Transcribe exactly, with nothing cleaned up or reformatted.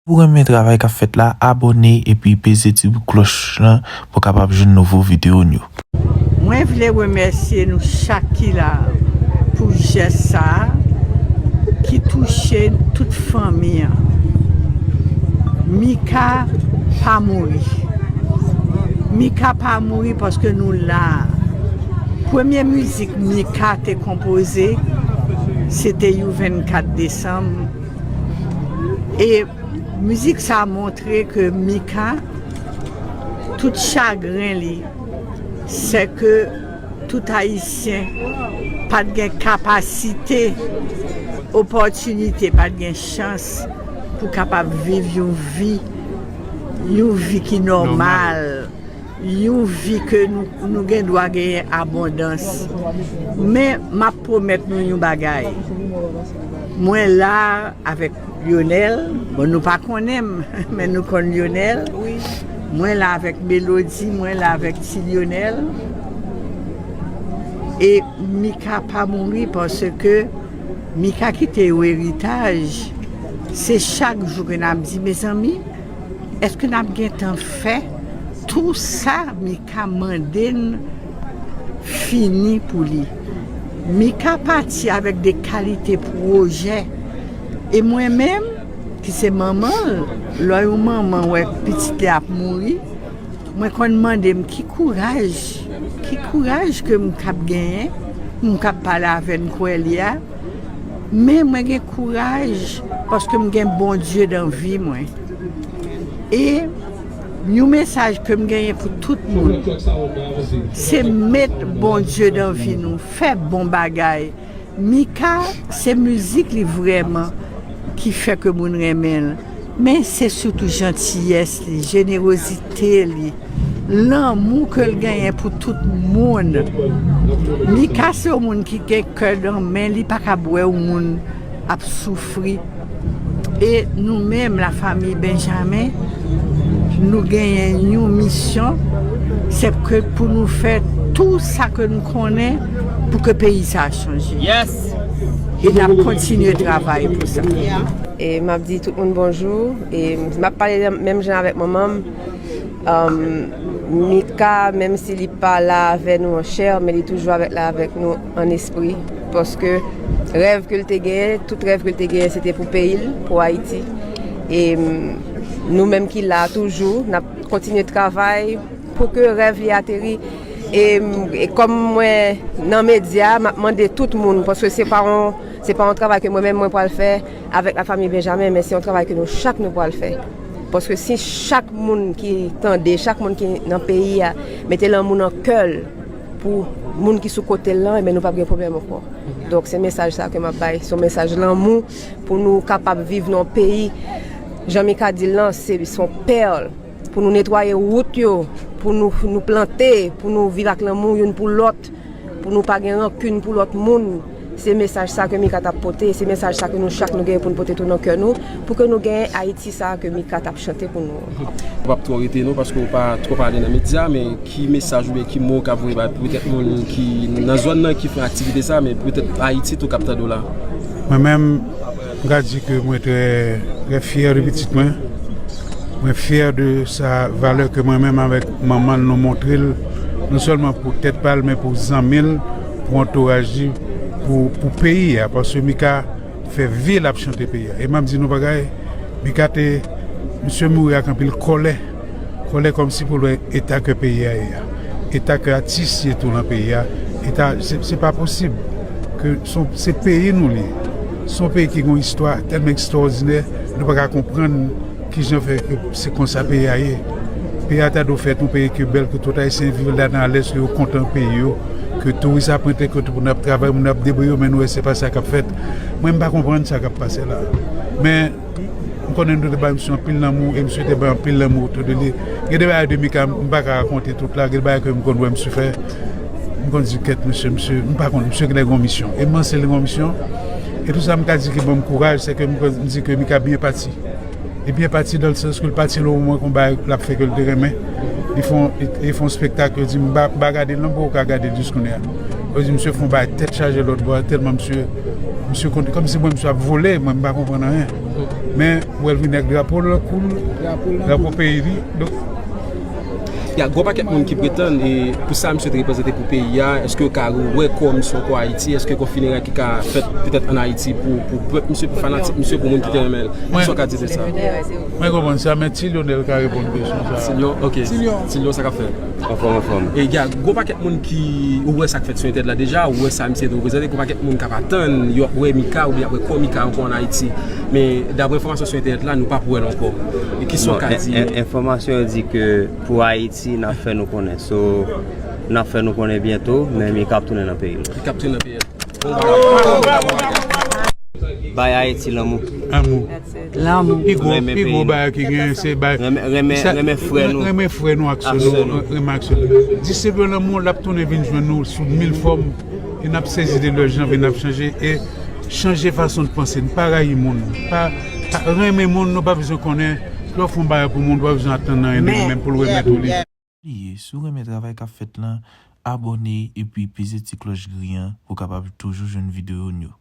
Si w renmen travay k ap fèt la, abòne epi peze ti bout klòch lan pou w kapab jwenn nouvo videyo n yo. Mwen vle remèsye nou chak ki la pou jès sa a ki touche tout fanmi an. Mika pa mouri. Mika pa mouri paske nou la. Premye mizik Mika te konpoze, se te You vennkat desanm. E mizik sa montre ke Mika, tout chagren li, se ke tout Ayisyen pa t gen kapasite, opòtinite, pa t gen chans pou kapab viv yon vi, yon vi ki nòmal, yon vi ke nou, nou gen dwa genyen abondans. Men, m ap pwomèt nou yon bagay. Mwen la avèk Lionel, bon, nou pa konnen m, men nou konn Lionel. Wi. Mwen la avèk Melody, mwen la avèk Ti Lionel. E Mika pa mouri paske Mika kite yon eritaj. Se chak jou ke n ap di, mezanmi, èske n ap gentan fè tou sa Mika mande n fini pou li? Mika pati avèk de kalite pwojè. E mwen menm, ki se manman l, lè yon manman wè pitit li ap mouri, mwen konn mande m ki kouraj, ki kouraj ke m k ap genyen, m k ap pale avè n kwè li a. Men mwen gen kouraj paske m gen Bondye nan vi mwen. E yon mesaj ke m genyen pou tout moun, se met Bondye nan vi nou, fè bon bagay. Mika, se mizik li vrèman ki fè ke moun renmen l. Men se sitou jantiyès li, jenerozite li, lanmou ke l genyen pou tout moun. Mika se yon moun ki gen kè nan men li, pa kab wè yon moun ap soufri. E nou menm, lafanmi Benjamin, nou genyen yon misyon, se ke pou nou fè tou sa ke nou konnen pou ke peyi sa a chanje. Yes! E n ap kontinye travay pou sa. E m ap di tout moun bonjou. E m ap pale menm jan avèk manman m. Um, Mika, menm si li pa la avè nou an chè, men li toujou avèk la avèk nou an espri. Paske rèv ke l te genyen, tout rèv ke l te genyen, se te pou peyi l, pou Ayiti. E, um, nou menm ki la toujou, n ap kontinye travay pou ke rèv li ateri. E, um, e kòm mwen nan medya, m ap mande tout moun, paske se pa yon, se pa yon travay ke mwen menm mwen pral fè avèk lafanmi Benjamin, men se yon travay ke nou chak nou pral fè. Paske si chak moun ki tande, chak moun ki nan peyi a, mete lanmou nan kè l pou moun ki sou kote l lan, ebyen nou p ap gen pwoblèm ankò. Donk, se mesaj sa ke m ap bay. Se yon mesaj lanmou pou nou kapab viv nan yon peyi, jan Mika di l lan, se, se yon pèl. Pou nou netwaye wout yo, pou nou, nou plante, pou nou viv ak lanmou youn pou lòt, pou nou pa gen rankin pou lòt moun. Se mesaj sa ke Mika t ap pote, se mesaj sa ke nou chak nou genyen pou nou pote tou nan kè nou, pou ke nou genyen Ayiti sa ke Mika t ap chante pou nou an. Ou p ap twò rete non, paske ou pa twò pale nan medya, men ki mesaj oubyen ki mo w ka voye bay petèt moun ki nan zòn nan ki fè aktivite sa, men petèt Ayiti tou k ap tande w la? Mwen menm, m ka di ke mwen trè, trè fyè de pitit mwen. Mwen fyè de sa valè ke mwen menm avèk manman l nou montre l, non sèlman pou tèt pa l, men pou zanmi l, pou antouraj li, pou, pou peyi a. Paske Mika fè vi l ap chante peyi a. E m ap di nou bagay, Mika te, misye mouri ak anpil kòlè. Kòlè kòmsi pou l wè eta ke peyi a ye a. Eta ke atis ye tou nan peyi a. Eta, se, se pa posib ke se yon, se peyi nou li ye. Se yon peyi ki gen yon istwa tèlman ekstwòdinè, nou pa ka konprann kijan fè ke se konsa peyi a ye. Peyi a ta dwe fèt yon peyi ke bèl, ke tout Ayisyen viv ladan alèz, ke yo kontan peyi yo, ke touris ap rantre, ke tout moun ap travay, moun ap debouye yo, men nou wè se pa sa k ap fèt. Mwen, m pa konprann sa k ap pase la. Men, m konnen nou te bay misye anpil lanmou, e misye te bay anpil lanmou otou de li. Gen de bagay de Mika, m pa ka rakonte tout la, gen de bagay ke m konn wè misye fè. M konn di, kèt, misye, misye, m pa konn, misye gen yon misyon. E m panse li gen yon misyon. E tou sa m ka di ki ban m kouraj, se ke m konn di ke Mika byen pati. Li byen pati dan le sans ke l pati nan yon moman konba l ap fè ke l te renmen. Li fè yon, li, li fè yon spektak, yo di m pa, pa gade l non, pou w ka gade l jis kounye a. Yo di misye fè yon bagay tèt chaje lòt bò a, tèlman misye Misye konn, kòmsi mwen, misye ap vole, mwen, m pa konprann anyen. Men, ou wè l vin ak drapo l kou l, drapo peyi li. Donk, Ya, gwo pakèt moun ki pretann, e pou sa misye te reprezante pou peyi a, èske yo ka wè kò misye ankò Ayiti? Èske gon fineray ki ka fèt petèt ann Ayiti pou, pou pèp misye, pou fanatik misye, pou moun ki te renmen l? Kisa w ka di de sa? Mwen konprann sa, men Ti Lyonèl ka reponn kesyon sa. Ti Lyon, ok. Ti Lyon, sa k ap fèt? Anfòm, anfòm. E ya, gwo pakèt moun ki, ou wè sa k fèt sou entènèt la deja, ou wè sa misye te reprezante, gwo pakèt moun k ap atann, y ap wè Mika oubyen y ap wè kò Mika ankò ann Ayiti. Men daprè enfòmasyon sou entènèt la, nou p ap wè l ankò. E kisa w ka di? Enfòmasyon yo di ke pou Ayiti, n ap fè nou konnen. So, n ap fè nou konnen byento, men Mika ap tounen nan peyi l. Mika ap tounen nan peyi l. Bay Ayiti lanmou. Lanmou. Lanmou. Pi gwo, pi gwo bagay ki gen, se bay. Renmen frè nou. Renmen frè nou ak sè nou. Renmen ak sè nou. Distribye lanmou, l ap tounen vin jwenn nou sou mil fòm. E n ap sezi de lè jan vin ap chanje. E chanje fason de panse. Nou pa rayi moun. Pa, pa renmen moun, nou pa bezwen konnen. Lè w fè yon bagay pou moun, ou pa bezwen atann anyen de li menm pou l remèt ou li. Bliye, si w renmen travay k ap fèt lan, abòne epi peze ti klòch gri an pou w kapab toujou jwenn videyo n yo.